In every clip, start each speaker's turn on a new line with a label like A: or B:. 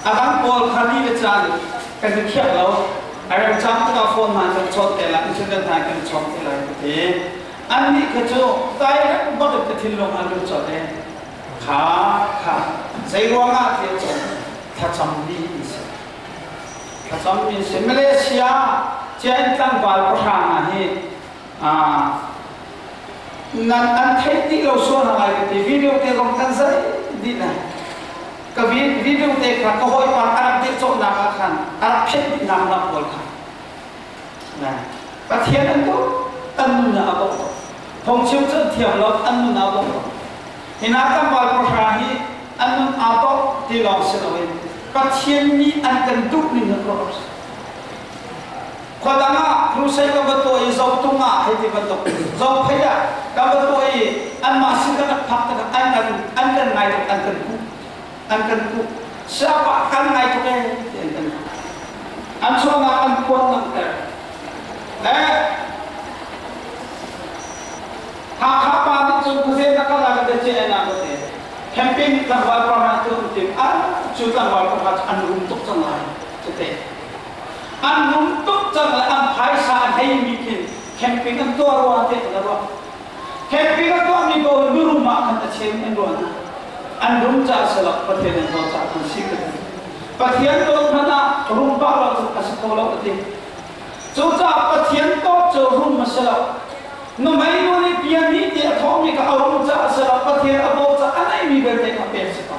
A: A dang pawl kha ni le caan kan i khiak lo. A remcang tikah phone hna kan chawnh te lai, internet hna kan chawnh te lai ka ti. Annih kha cu direct bak in ka thinlung ah lut colh i kha kha zei ruangah ti cun thlacam mi an si. Thlacam mi an si. Malaysia Cian tlangval pahra hna hi nan an theih dih lo sual hna lai ka ti. Video te zong kan zei dih na. Ka video te kha ka hawipa a rak dehcawhnak ah khan a rak phet dih nak nak pawl kha. Pathian an duh, an nun ah a bawmh ko. Phungchim cu an thiam lo, an nun ah a bawmh ko. Hi hna tlangval pahra hi an nun aa dawh ti lawng si loin Pathian nih an kan duh ning an ruah. Khua dang ah crusade kan va tuah i Zotung ah hei ti bantuk Zophei ah kan va tuah i anmah sin kan rak phak tikah an kan an kan ngai tuk an kan kuh an kan kuh siapa kan ngai tuk ee ti an kan kuh an chuahnak an phuan langhter le Hakha pa nih cun khuazen na kal ah kan te na ka te camping tlangval pa hna cu an tim a cu tlangval pa cu an rum tuk cang lai cu te an rum tuk cang lai an phaisa an hei mi khin camping an tuah rua te an ruah camping a tuah mi ko mirum ah khan a chen an ruah hna an rum ca selo Pathian an dawt ca an si ka ti Pathian dawt hmanh ah rum pah lo cu a si kho lo a ti Cucaah Pathian dawt cu rum a si lo. Nuhmei nu nih bia nih ti a thawhmi kha a rum caah a si lo, Pathian a bawh caah a neihmi vialte kha pek a si ko.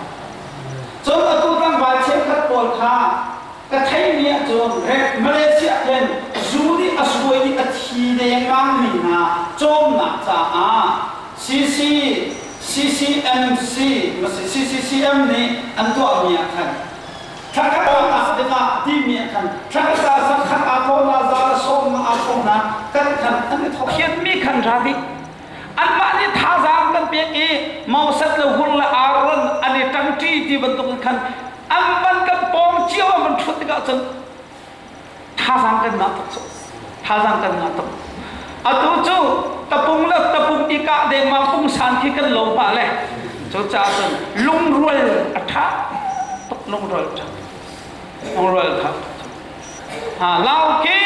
A: Cun atu tlangval cheukhat pawl kha ka theihmi ahcun Malaysia khin zu nih a suai i a thi dengmangmi hna cawmnak caah CC CCMC CCCM nih an tuahmi ah khan Thlakhat ah dingah timi ah khan thlakhat ah zakhat aa thawh na za le sawm aa thawh na kan khan an i thawh. Thianmi khan ra dih. Anmah nih thazaang kan pek i Moses le Hur le Aaron an i ṭangṭi ti bantuk in khan an van kan pawng cio an van ṭhut tikah cun thazaang kan ngah tuk cu. Thazaang kan ngah tuk. Atu cu tapung le tapung i kah dengmang pungsan khi kan lo pah le cucaah cun lungrual a ṭha tuk lungrual ṭha lungrual ṭha ha lau ki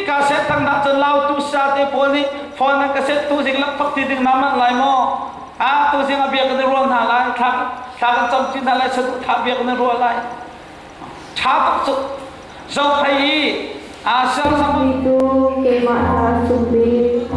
A: ka set tang dah cun lau tu sa te pawl nih phone an ka set tu zing lak pak ti ding na man lai maw a tu zing a biak in rual hna lai thla thla kan cam chin hna lai sadu tha biak in rual lai ṭha tuk cu Zophei i aa serhsam
B: Tu keimah ta sung bik.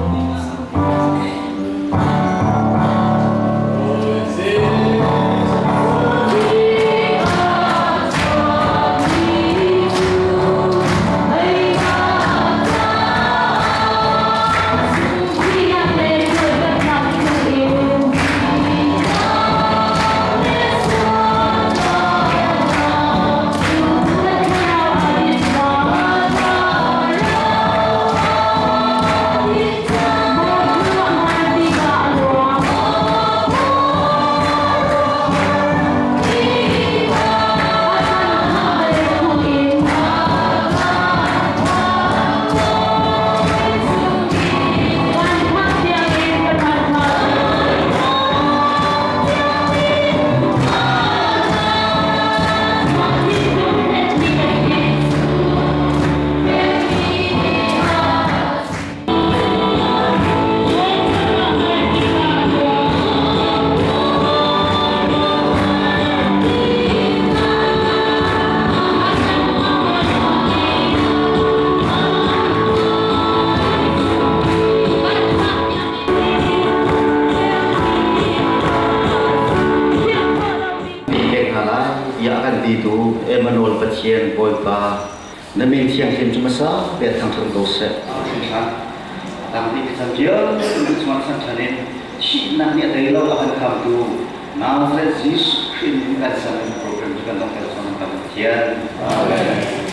C: Ya kan ti tu Emmanuel Pathian Bawipa na min thianghlim cu hmasa bia thangṭhat ko seh.
D: Tang ti cam vialte chungah than in thihnak nih a tei lo a kan khamtu Nazareth Jesuh Khrih min kan sang in program cu kan dong ter chong kan Pathian. Amen.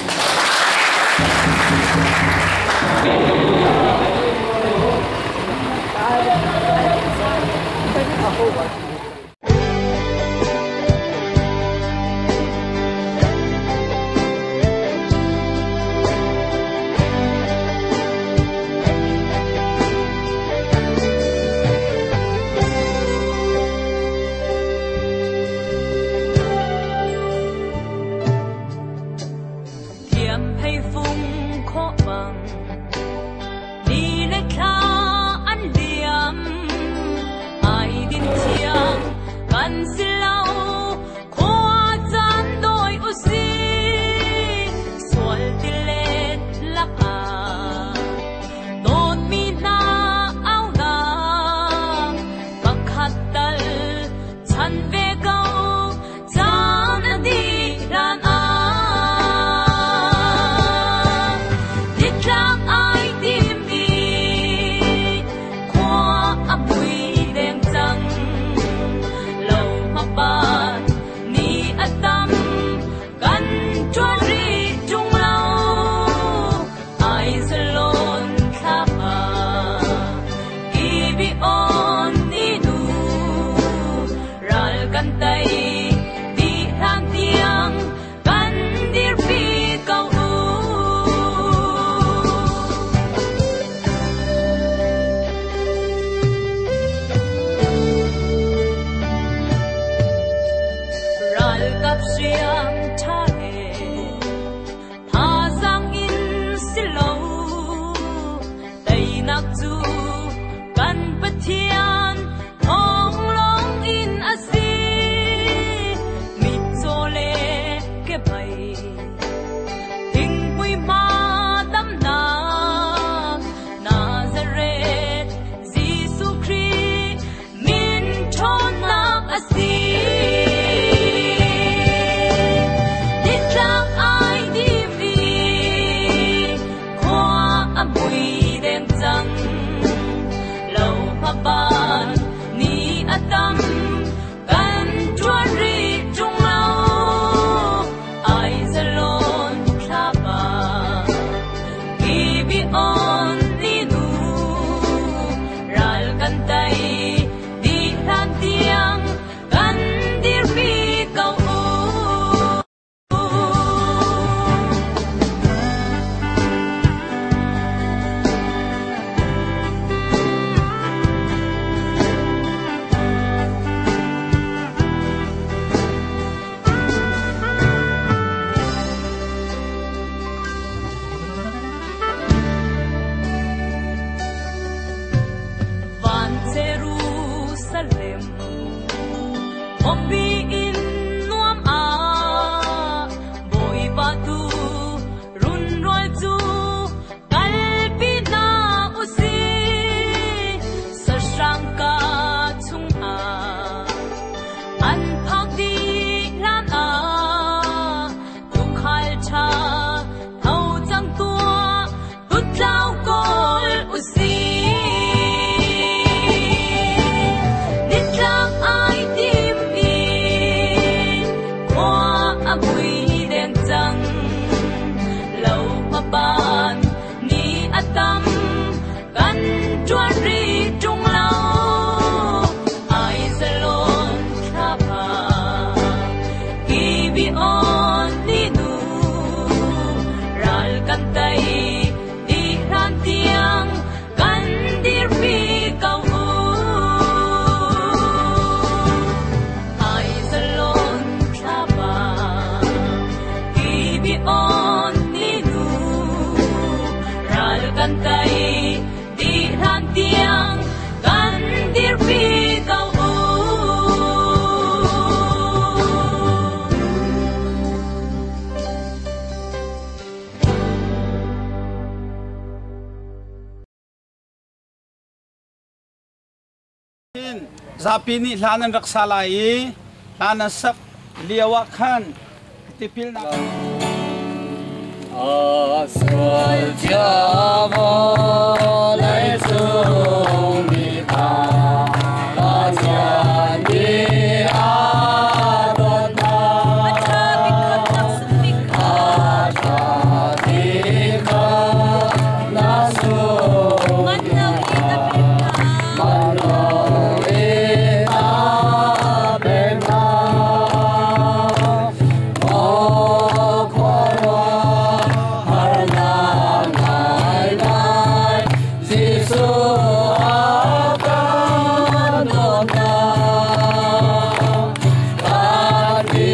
E: Ralkap hriam ṭha he thazaang in si lo teinak cu kan Pathian thawng lawng in a si. Mitcaw le kebai thingpui hma damnak Nazareth Jesuh Khrih min ṭhawnnak a si. Nitlak ai dim i khua a mui deng cang. Lo hmaban ni a tam kan ṭuan rih ṭung lo. Aizalon thlapa Gibeon ninu ral kan tei dih hlan tiang kan dirpi ko u. Van Jerusalem khuapi in nuam ah Bawipa tu runrual cu kalpi hna usih. Sahrang ka chungah an phak dih hlan ah tuukhal ṭha tho cang tuah tutlau kawl usih. Nitlak ai tim i khua a mui deng cang. Lo hmaban ni a tam kan ṭuan rih ṭung lo. Aizalon thlapa Gibeon ninu ral kan tei dih hlan tiang kan dirpi ko u. Aizalon thlapa Gibeon ninu ral kan tei dih hlan tiang kan dirpi ko u.
A: Zapi nih hla nan rak sa lai i hla nan sak lio ah khan tipilnak
F: A sual cia vawlei cung mi kha Pathian nih a dawt hna.
E: A ṭha bik khamhnak sung bik kha.
F: A ṭha bik kha na sung
E: Man lo in a pek hna.
F: Man lo in a pek hna. Maw khuaruah harnak ngaingai Jesuh a kan dawtnak. Kan i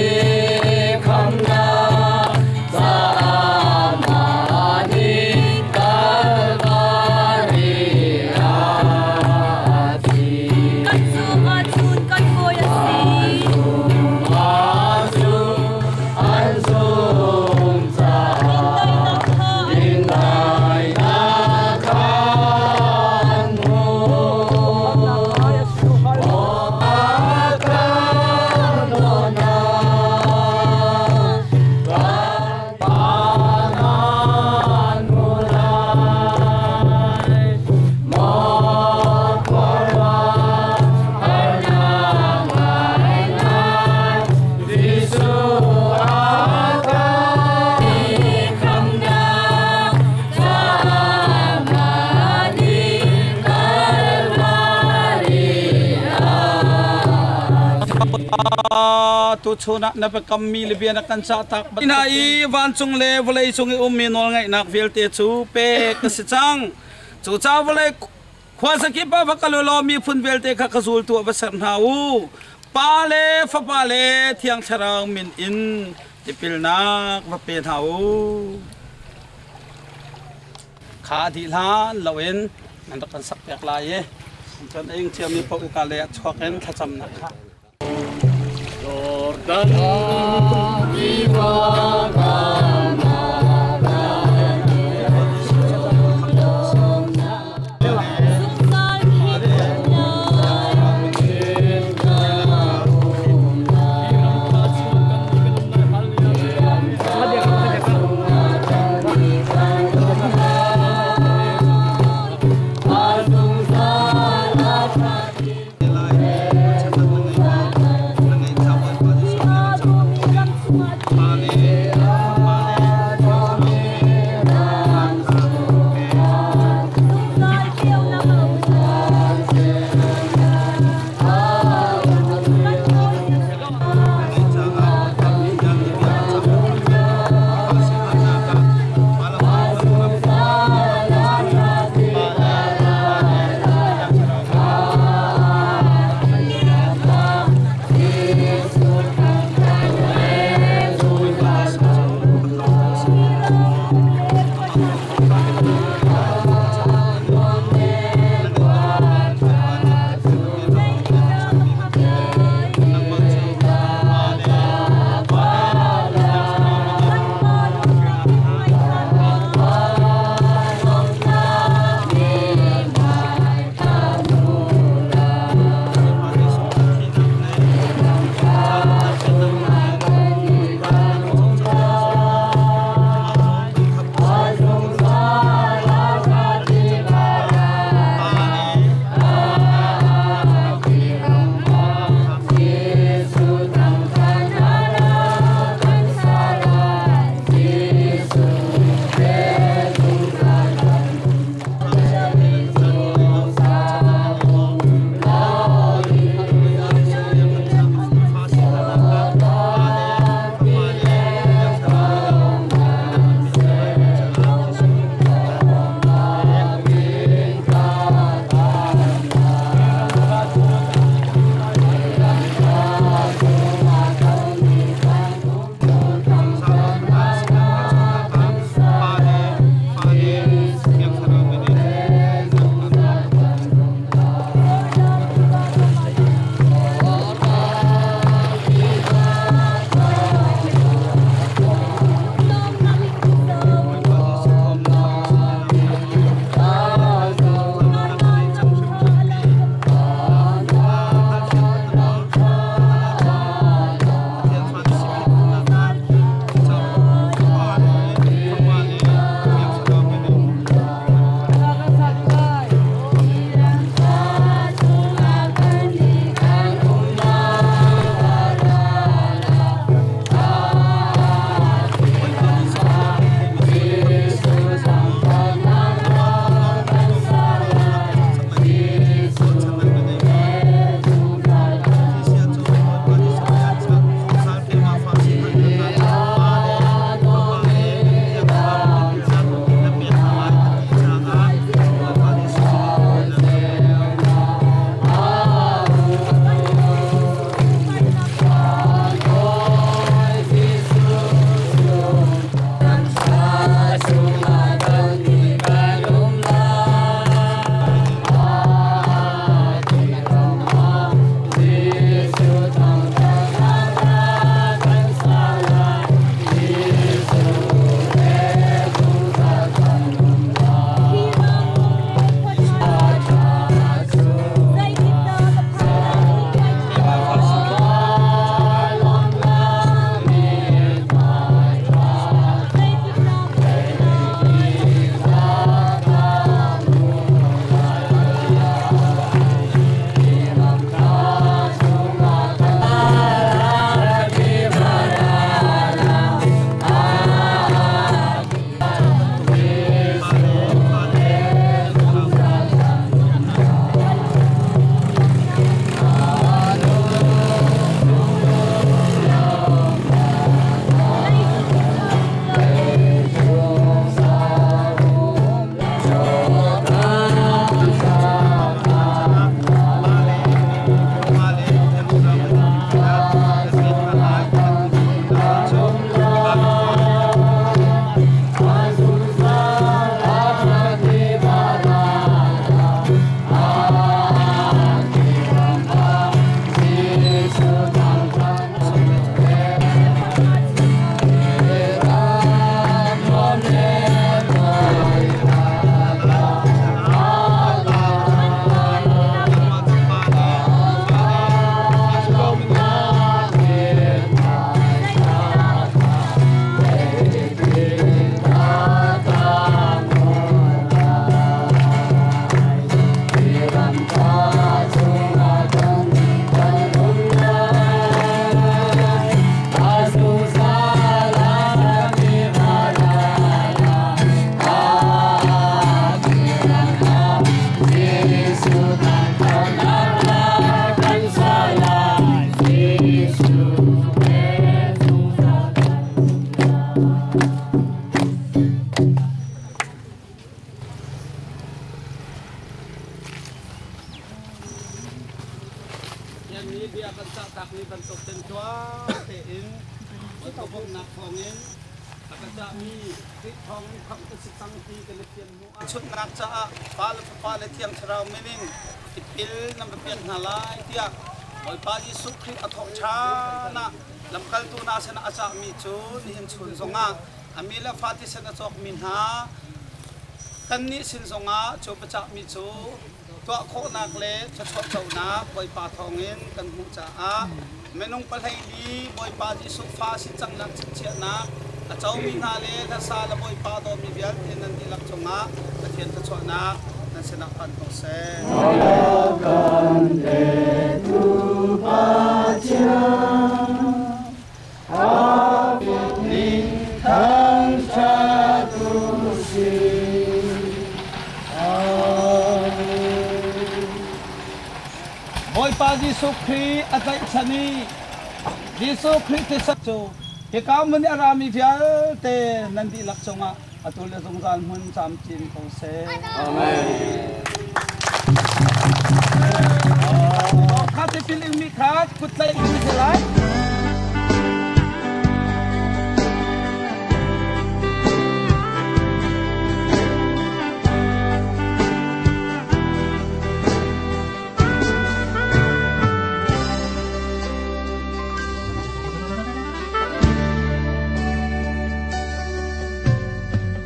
F: khamnak caah mah nih Kalvari ah a thi.
E: Kan zum ahcun kan kawi a si.
F: An zum an zum caah
E: Dindaihnak kha an
F: dindaihnak kha an hmuh. A kan dawtnak kan Pa nan hmu lai. Maw khuaruah harnak ngaingai Jesuh a kan
E: khamnak caah mah nih Kalvari ah
A: Tuchun ah na biakammi le bia na kan cah tak hna i vancung le vawlei cung i ummi nawlngaihnak vialte cu pek a si cang. Cucaah vawlei khuazakip ah va kal u law miphun vialte kha ka zultu ah va ser hna u. Pa le Fapa le Thiang Thlarau min in tipilnak va pe hna u. Kha dih hlan loin nan rak kan sak piak lai i cun a ing ciami paoh uka lei ah chuak in thlacamnak kha.
F: Jordan tiva
A: Bawmhnak thawngin a ka cahmi Khrih thawngin khamh ka si cang ti kan i fian hnu ah chunhnak caah Pa le Fapa le Thiang Thlarau min in tipil nan va pek hna lai tiah Bawipa Jesuh Khrih a thawh ṭhan ah lamkaltu hna sinah a cahmi cu nihin chun zongah a mi le fa thisen a cawkmi hna kannih sin zongah cu biacahmi cu tuah khawhnak le thluachuah conak Bawipa thawngin kan hmuh caah minung pahleili Bawipa Jesuh fa si cangnak chingchiahnak a comi hna le hlasa le Bawipa dawmi vialte nan dihlak cungah Pathian thluachuahnak nan sinah phan ko seh.
F: Kan petu Pathian, a min thangṭhat u sih. Amen.
A: Bawipa Jesuh Khrih a tlaihchan i Jesuh Khrih thisen cu hika hmun i a rami vialte nan dihlak cungah atu le zungzal hmun camcin ko seh.
F: Amen.
A: Kha tipil ingmi kha kut tlaih in si lai.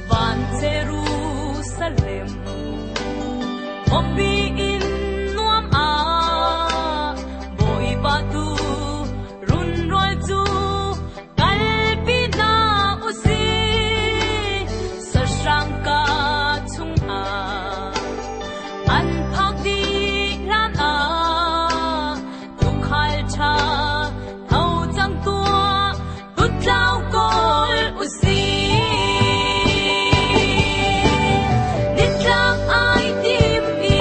E: Van Jerusalem Khuapi in nuam ah Bawipa tu runrual cu kalpi hna usih sahrang ka chungah an phak dih hlan ah tuukhal ṭha tho cang tuah tutlau kawl usih. Nitlak ai tim i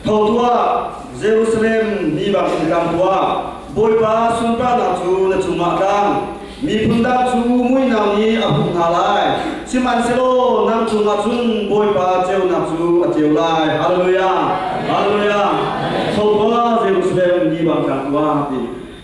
G: Tho tuah, Jerusalem ni bangin tlang tuah, Bawipa sunparnak cu na cungah tlang. Miphun dang cu muinak nih a huh hna lai, sihmanhsehlaw nang cungah cun Bawipa ceunak cu a ceu lai. Hallelujah! Hallelujah! Tho tuah, Jerusalem ni bang tlang tuah ti.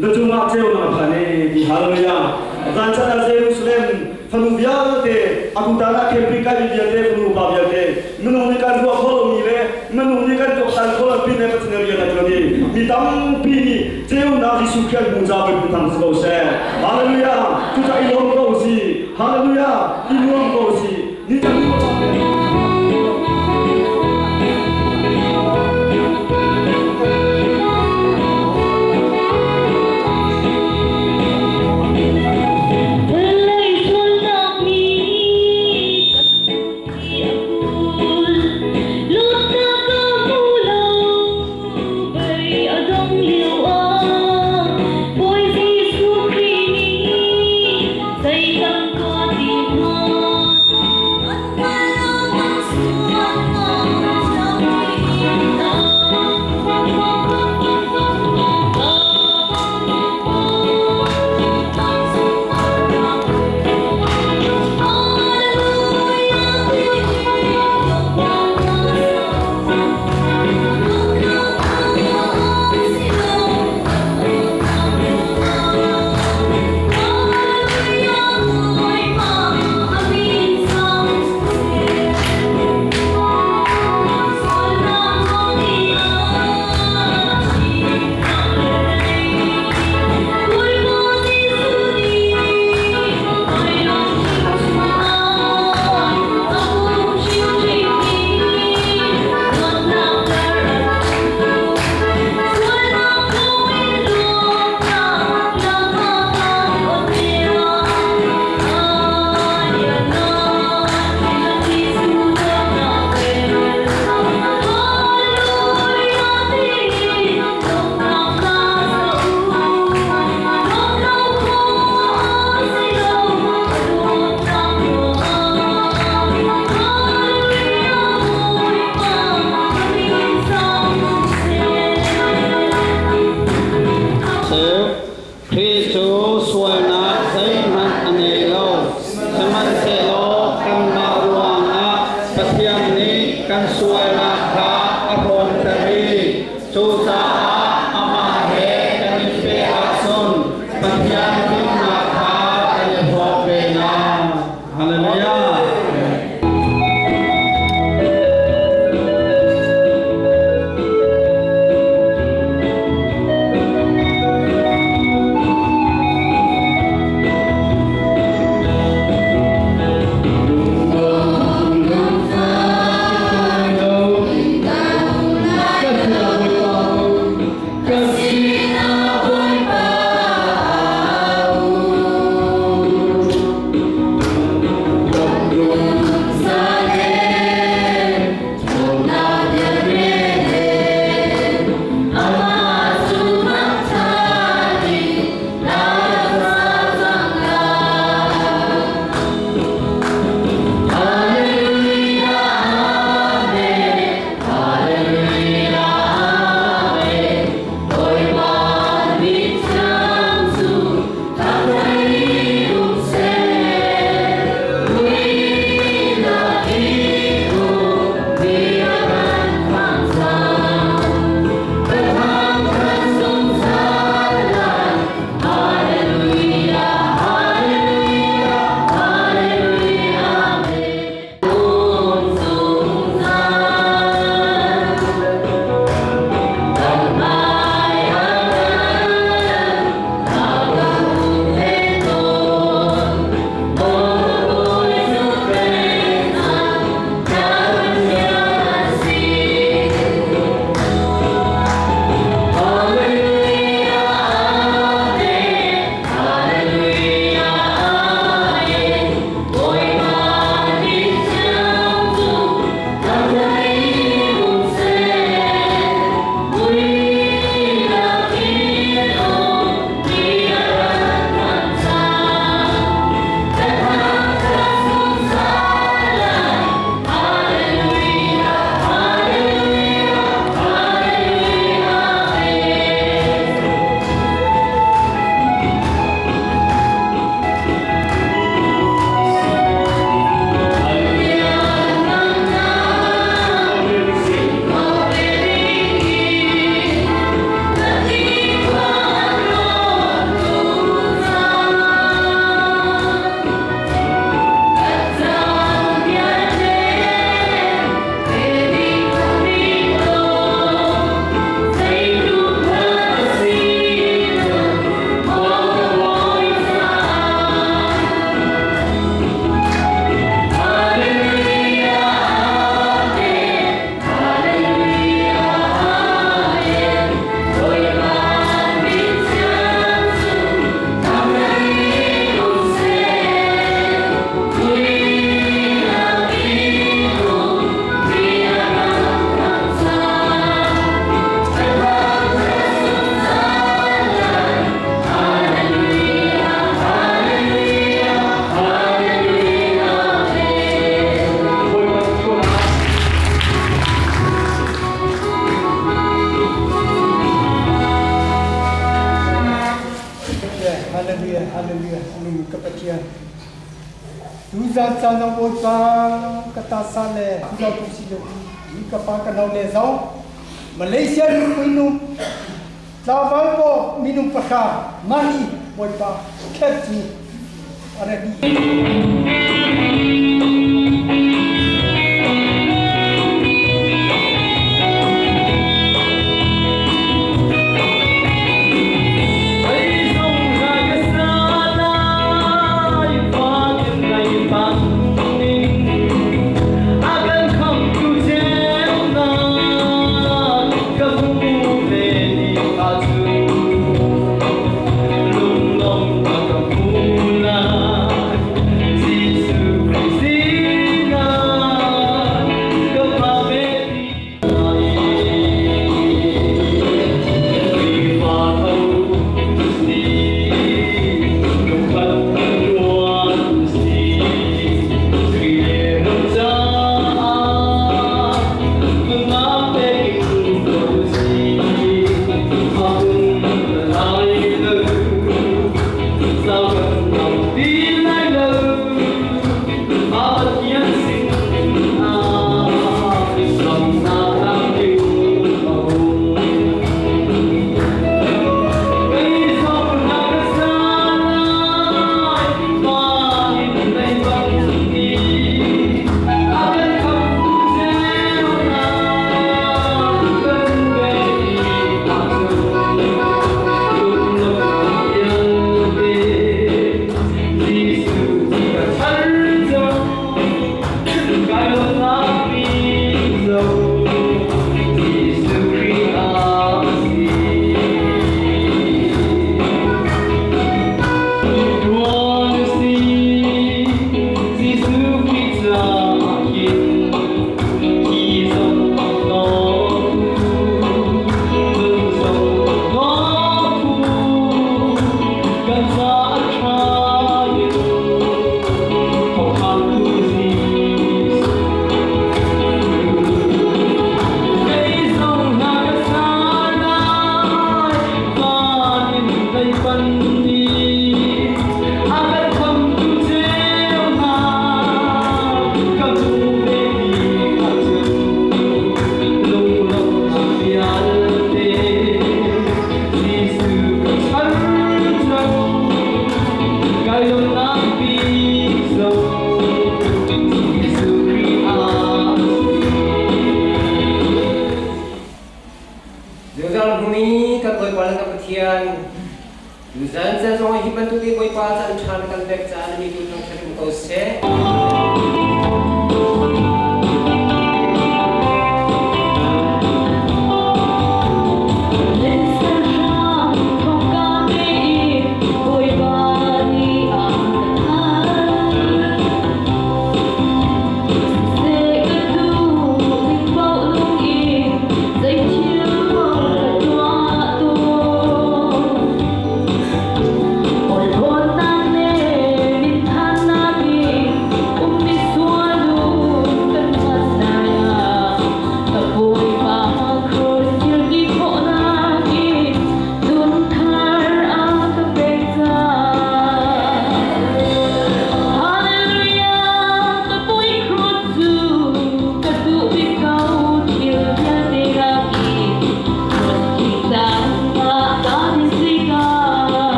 G: Na cungah ceunak a phan e ti. Hallelujah! Zan chan ah Jerusalem fanu vialte atu tan ah camping kai mi vialte fanu pa vialte minung nih kan ruah kho lomi le minung nih kan tuaktan kho lo Pathian le Pathian rian a ṭuan i mi tampi nih ceunak Jesuh Khrih an hmuh caah Bawipa thang si ko seh. Hallelujah! Cucaah i lawm ko usih. Hallelujah! I nuam ko usih. Ni
A: Khrih cu sualnak zeihmanh a ngei lo. Sihmanhsehlaw kanmah ruangah Pathian nih kan sualnak kha a hrawmter i cucaah amah he kan i peh ahcun Pathian dinnak kha kan i hrawm ve lai. Hallelujah.
H: Tuzan caan ah Bawipa ka tasa le tu si lo hi ka pa ka nau le zong Malaysia minung tlangval paw minung 3 mani Bawipa khet cu a ready.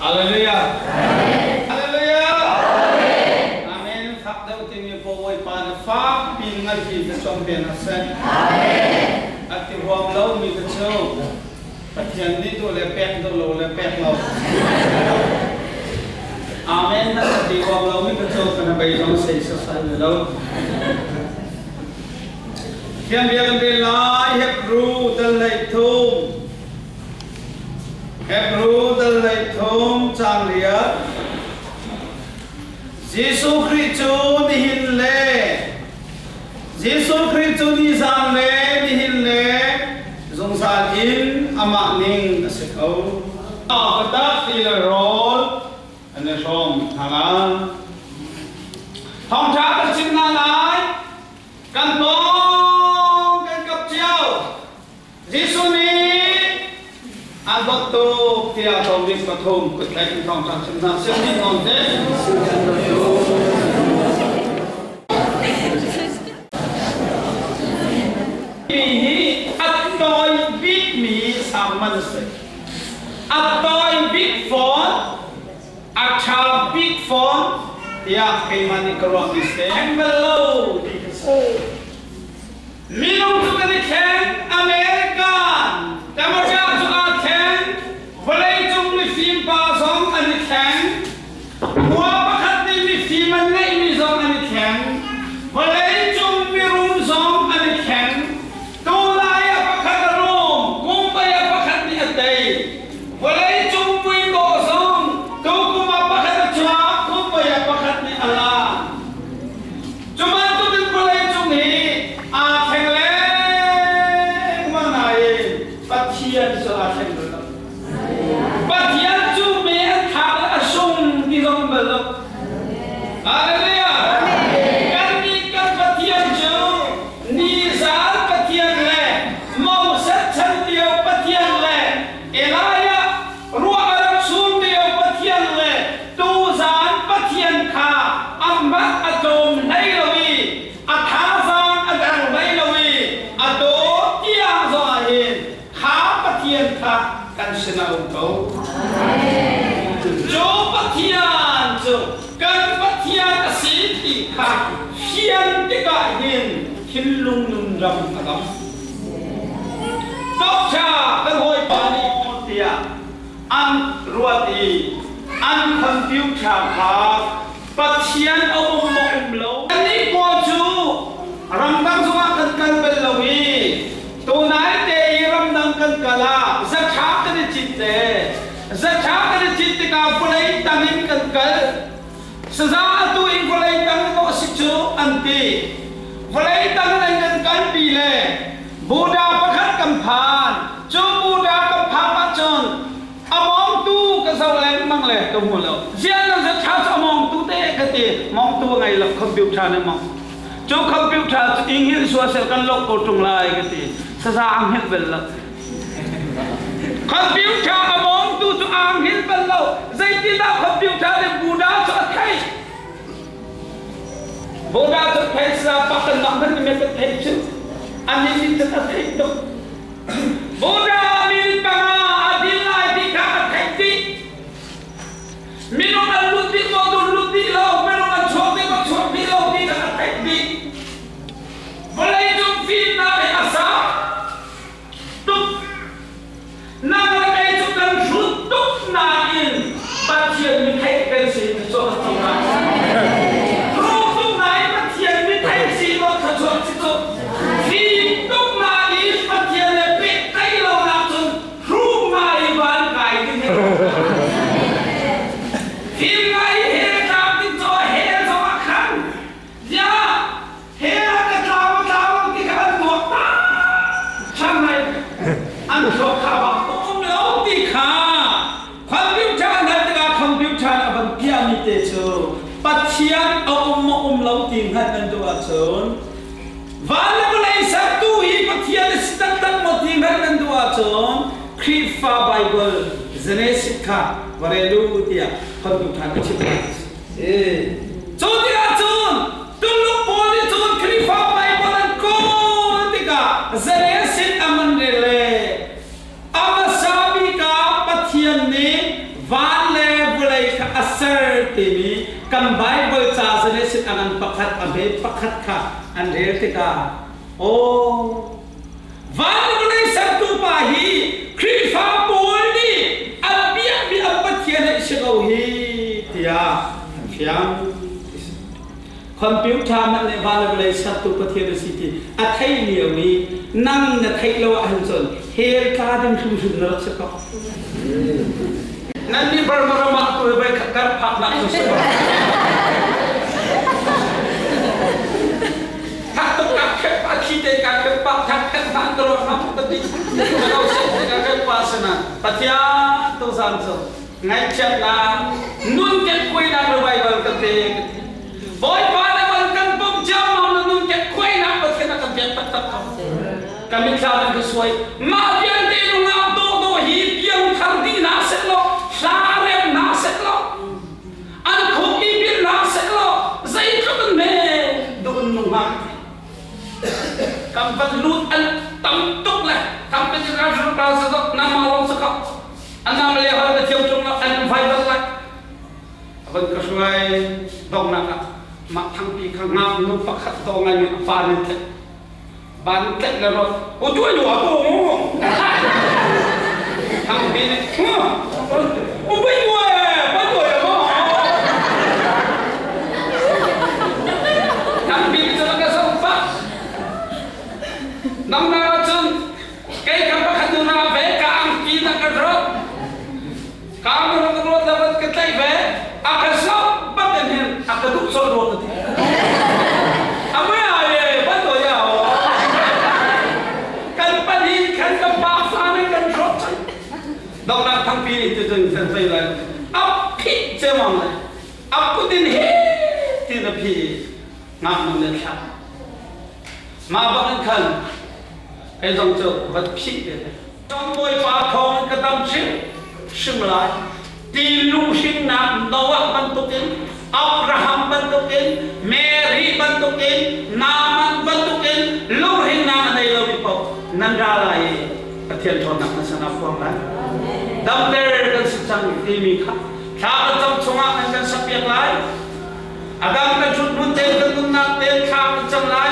A: Hallelujah. Hallelujah. Amen. Fak deuh timi Bawipa na fak pin ngal hi na chom pe na seh. A ti huam lo mi ka chu. Pathian nih duh le pek duh lo le pek lo. Amen na ti huam lo mi ka chu kana bei zong sei sa sai lo. Thiang bia kan rel lai Hebrew dal lei thum. Hebrew dal lei thum cang riat. Jesuh Khrih cu nihin le Jesuh Khrih cu nizan le nihin le zungzal in amah ning a si ko. Biatak ti le rawl an i hrawm hna lai. Thawngṭha kan chim hna lai. Kan pawng kan kap cio. Jesuh nih an dawt tuk tiah Thomas pathum kuthlek in thawngṭha chim hna seh ti nawn te. Mi hi a tawi bikmi sermon a si. A tawi bik fawn, a ṭha bik fawn tiah keimah nih ka ruahmi si. Thleng bal lo ti ka si. Minung cu kan i thleng. America, Democrat cu aa thleng. Vawleicung mifim pa zong an i thleng. Khua pakhat nih mifim an ngeihmi zong an i thleng. Vawleicung mirum zong an i thleng. Tulai ah pakhat a rum, Mumbai ah pakhat nih a tei. Vawleicung muidawh zong tukum ah pakhat a chuak, Mumbai ah pakhat nih a la. Cu bantukin vawleicung hi aa thleng lengmang nain Pathian cu aa thleng bal lo. Pathian cu me an thlak le a sung ti zong bal lo. Hallelujah! Kannih kan Pathian cu nizan Pathian le Moses chan lio Pathian le Elijah Ruah a rak sur lio Pathian le tuzaan Pathian kha amah a tlawm hlei lo i a thazaang a der hlei lo i a dawt tiang zongah hin kha Pathian kha kan sinah a um ko. Cu Pathian cu kan Pathian a si ti kha fian tikah hin thinlung nun ram a dam. Doctor kan hawipa nih tiah an ruat i an computer kha Pathian a um maw um lo. Kannih pawl cu ramdang zongah kan kal bal lo i tunai te i ramdang kan kal ah zaṭha kan i cit te. Zaṭha kan i cit tikah vawlei tang in kan kal. Saza atu in vawlei tang dawh si cu an ti. Vawlei tang in an kan kalpi le Buddha pakhat kan phan. Cu Buddha kan phak ahcun a mawngtu ka zoh lengmang le ka hmu lo. Ziah nan za tha cu a mawngtu te ka ti. Mawngtu a ngei lo computer nih mawng. Cu computer cu i hngilh sual kan loh ko ṭung lai ka ti. Saza ang hngilh bel lo. Computer a mawngtu cu aa hngilh bal lo. Zeitindah computer nih Buddha cu a theih? Buddha cu theih sa pakan nak hmanh nih kan theih cu. Anih nih cun a theih tuk. Buddha min panga a din lai ti kha a theih dih. Minung an lut dih maw dun lut dih lo, minung an chuak dih maw chuak dih lo ti kha a theih dih. Vawleicung fimnak hi a sang tuk. Nang le kei cu kan hrut tuk nain Pathian mi theih kan si ti cu a tuk lai. Hrut tuk nain Pathian mi theih si lo thluachuah si cu. Fim tuk nain Pathian le pehtlaih lo nak cun hrum ngai van kai ding hi. Fim ngai he tlak ding cu he zong ah khan ya he ka tlau tlau ti kha an tuak ta Shanghai an thluak kha bak um lo ti kha computer nan tikah computer a van piahmi te cu Pathian a um maw um lo ti hngalh nan duh ahcun van le vawlei sertu hi Pathian a si taktak maw ti hngalh nan duh ahcun Khrihfa Bible Genesis kha va rel u tiah computer ka chimh hna. Cu tikah cun Tuluk pawl nih cun Khrihfa Baibal an kawl tikah Genesis a man rel le a hmasa bik ah Pathian nih van le vawlei kha a ser timi kan Bible ca Genesis a ngan pakhat a hme pakhat kha an rel tikah aw van le vawlei sertu pa hi Khrihfa pawl nih an biakmi an Pathian a si ko hi tiah an fiang. Computer man le van le vawlei sertu Pathian a si ti a thei lio i nang na theih lo ahhin cun hell tla ding hrimhrim na rak si ko. Nan nih Burma ram ah tu voi khat kar phak nak cu si ko. Thak tuk ka khep pa thi te ka khep pa thak khep ma an ro ma ta ti. Ka se ka khep pa sana Pathian tu zan cu ngaihchiatnak nun kekkuainak revival kan pe Bawipa le van kan pumh ciammam na nun kekkuainak Pathian a kan pek taktak ko. Kan mithla kan ka suai. Mah vialte nungak dawhdawh hi piangthar dih hna seh law hla rem hna seh law an khuk i bil hna seh law zeitluk in hme duh in nung hnga kan van lut an tam tuk le kan pe ral ral sa nama long sa ka Anam le hal na thiam ṭung lo an vai bal lai. A van ka hruai donghnak ah mah thangpi kha ngaknu pakhat to ngai mi a pa nin tlaih. Ban tlaih le rot. O tuai nu a ko mu. Thangpi nih o bai tuai bai tuai mo. Thangpi nih cun ka som pa. Nang na cun Kei ka pakhat nu na ve ka angki na ka drop. Ka angki na ka drop la ka tlaih ve. A ka zoh bat in hin a ka duh colh rua ka ti. A mui ai ban to ya o. Kan panin khan ka pa fa ne kan drop cang. Dongnak thangpi nih ti cun kan fei lai. A phih cemang le a kut in he ti na phi ngaknu le thla. Mah bak in khan kei zong cu van phih ve te. Bawipa thawng in ka dam hrim hrim lai. Ti lunghrinnak Noah bantukin, Abraham bantukin, Mary bantukin, Naaman bantukin lunghrinnak a nei lomi paoh nan ra lai i Pathian ṭhawnnak nan sinah phuang lai. Damter kan si cang timi kha thla kan cam chungah nan kan sakpiak lai. A dang kan ṭhut hmun tein kan nunnak tein thla kan cam lai.